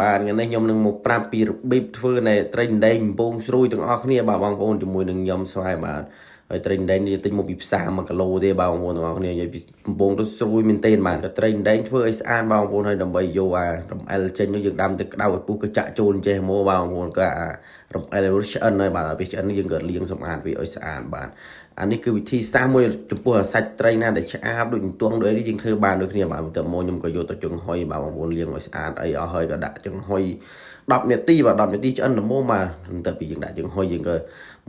បាទថ្ងៃនេះខ្ញុំនឹងមកប្រាប់ពីរបៀបធ្វើនៃត្រីដេងបំពងស្រួយទាំងអស់គ្នាបាទបងប្អូនជាមួយនឹងខ្ញុំស្វាយបាទហើយត្រីដេងនេះទិញមកពីផ្សារ1គីឡូទេបាទបងប្អូនទាំងអស់គ្នានិយាយពីបំពងទៅស្រួយមែនទែនបាទក៏ត្រីដេងធ្វើឲ្យស្អាតបាទបងប្អូនហើយដើម្បីយកអារំអិលចេញនោះយើងដាំទឹកក្តៅឲ្យពុះក៏ចាក់ចូលចេះមកបាទបងប្អូនក៏អារំអិលឆ្អិនហើយបាទឲ្យវាឆ្អិនយើងក៏លាងសម្អាតវាឲ្យស្អាតបាទអានេះគឺវិធីសាស្ត្រមួយចំពោះសាច់ត្រីណាដែលឆ្អាបដូចអន្ទង់ដូចអីនេះយើងធ្វើបានដូចគ្នាបាទតែមកខ្ញុំក៏យកទៅចុងហុយបាទបងប្អូនលាងឲ្យស្អាតអីអស់ហើយក៏ដាក់ចុងហុយ10នាទីបាទ10នាទីឆ្អិនល្មមបាទតែពីយើងដាក់ចុងហុយយើងក៏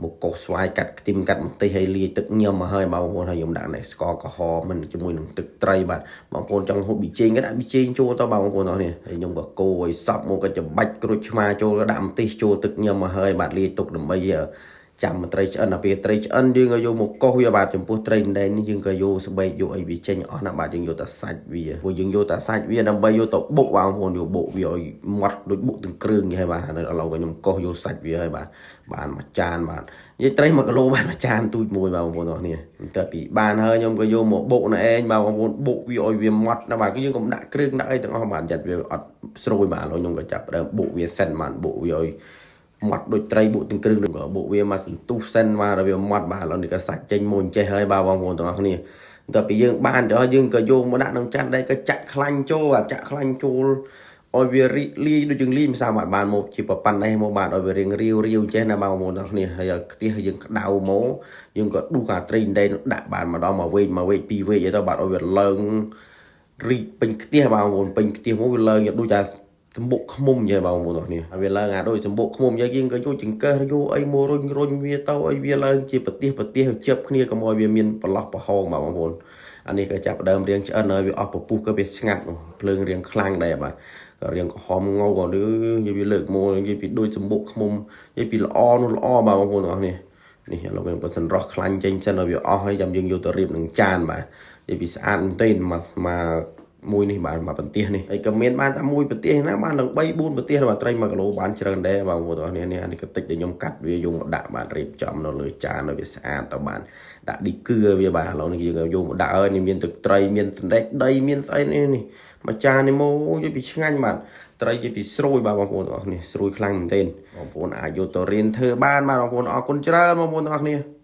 មកកោសស្វាយកាត់ខ្ទឹមកាត់ម្ទេសហើយលាយទឹកញឹមមកហើយបាទបងប្អូនហើយខ្ញុំដាក់នេះស្ករក្រហមមិនជាមួយនឹងទឹកត្រីបាទបងប្អូនចង់ហូបប៊ីចេងក៏ដាក់ប៊ីចេងចូលទៅបាទបងប្អូនអរនេះហើយខ្ញុំក៏កូរឲ្យសព្វមកក៏ច្បាច់ក្រូចឆ្មាចូលក៏ដាក់ម្ទេសចូលទឹកញឹមមកហើយបាទលាយទុកដើម្បីចាំត្រីឆ្អិនដល់ពេលត្រីឆ្អិនយើងក៏យកមកកោសវាបាទចំពោះត្រីដដែលនេះយើងក៏យកស្បែកយកអីវាចេញអស់ណាបាទយើងយកតែសាច់វាព្រោះយើងយកតែសាច់វាដើម្បីយកទៅបុកបងប្អូនយកបុកវាឲ្យម៉ត់ដូចបុកទាំងគ្រឿងយ៉ាងហើយបាទឥឡូវខ្ញុំកោសយកសាច់វាហើយបាទបានមួយចានបាទនិយាយត្រី1គីឡូបានមួយចានទូចមួយបាទបងប្អូនទាំងគ្នាតែពីបានហើយខ្ញុំក៏យកមកបុកនៅឯងបាទបងប្អូនបុកវាឲ្យវាម៉ត់ណាបាទគឺយើងកុំដាក់គ្រឿងដាក់អីទាំងអស់បាទចាត់វាអត់ស្រួយបាទឥឡូវខ្ញុំក៏ចាប់ដើមបុកវាសិនបាទបុកវាឲ្យ ម៉ត់ដូចត្រីបុកទាំងគ្រឿងក៏បុកវាមកសន្ទុះសិនបាទដល់វាម៉ត់បាទឥឡូវនេះក៏សាច់ចេញមួយចេះហើយបាទបងប្អូនទាំងអស់គ្នាតែពីយើងបានទៅយើងក៏យកមកដាក់ក្នុងចានដែរក៏ចាក់ខ្លាញ់ចូលអាចាក់ខ្លាញ់ចូលឲ្យវារីកលាយដូចយើងលាយម្សៅបាទបានមកជាប្រប៉ុណ្ណេះមកបាទឲ្យវារៀងរាវរាវចេះណាបងប្អូនទាំងអស់គ្នាហើយឲ្យខ្ទះយើងក្តៅមកយើងក៏ដួសអាត្រីដេងដាក់បានម្ដងមួយវែកមួយវែកពីរវែកអីទៅបាទឲ្យវាឡើងរីកពេញខ្ទះបងប្អូនពេញខ្ទះមកវាឡើងដូចថាសម្បុកខ្មុំយាយបងប្អូនទាំងគ្នាហើយវាឡើងអាដូចសម្បុកខ្មុំយាយយើងក៏យកចង្កឹះយកអីមករុញរុញវាទៅឲ្យវាឡើងជាប្រទេសប្រទេសឲ្យជិបគ្នាកុំឲ្យវាមានប្រឡោះប្រហោងបាទបងប្អូនអានេះក៏ចាប់ដើមរៀងឆ្អិនហើយវាអស់ពពុះក៏វាស្ងាត់ភ្លើងរៀងខ្លាំងដែរបាទក៏រៀងក្រហមងៅក៏នេះនិយាយវាលើកមកនិយាយពីដូចសម្បុកខ្មុំនិយាយពីល្អនោះល្អបាទបងប្អូនទាំងអស់គ្នានេះឥឡូវវាបើសិនរោះខ្លាញ់ចេញសិនឲ្យវាអស់ហើយចាំយើងយកទៅរៀបនឹងចានបាទនិយាយពីស្អាតមែនទែនមកមកមួយនេះបាទមកបន្ទះនេះហើយក៏មានបានតែមួយបន្ទះណាបានឡើង3 4បន្ទះបាទត្រី1គីឡូបានច្រើនដែរបងប្អូនទាំងអស់គ្នានេះអានេះក៏តិចដែលខ្ញុំកាត់វាយកមកដាក់បាទរៀបចំនៅលើចានឲ្យវាស្អាតទៅបាទដាក់ឌីគឿវាបាទឥឡូវនេះយើងយកមកដាក់ហើយនេះមានទឹកត្រីមានសណ្ដែកដីមានស្អីនេះនេះមួយចាននេះមកយពីឆ្ងាញ់បាទត្រីយពីស្រួយបាទបងប្អូនទាំងអស់គ្នាស្រួយខ្លាំងមែនទែនបងប្អូនអាចយកទៅរៀនធ្វើបានបាទបងប្អូនអរគុណច្រើនបងប្អូនទាំងអស់គ្នា។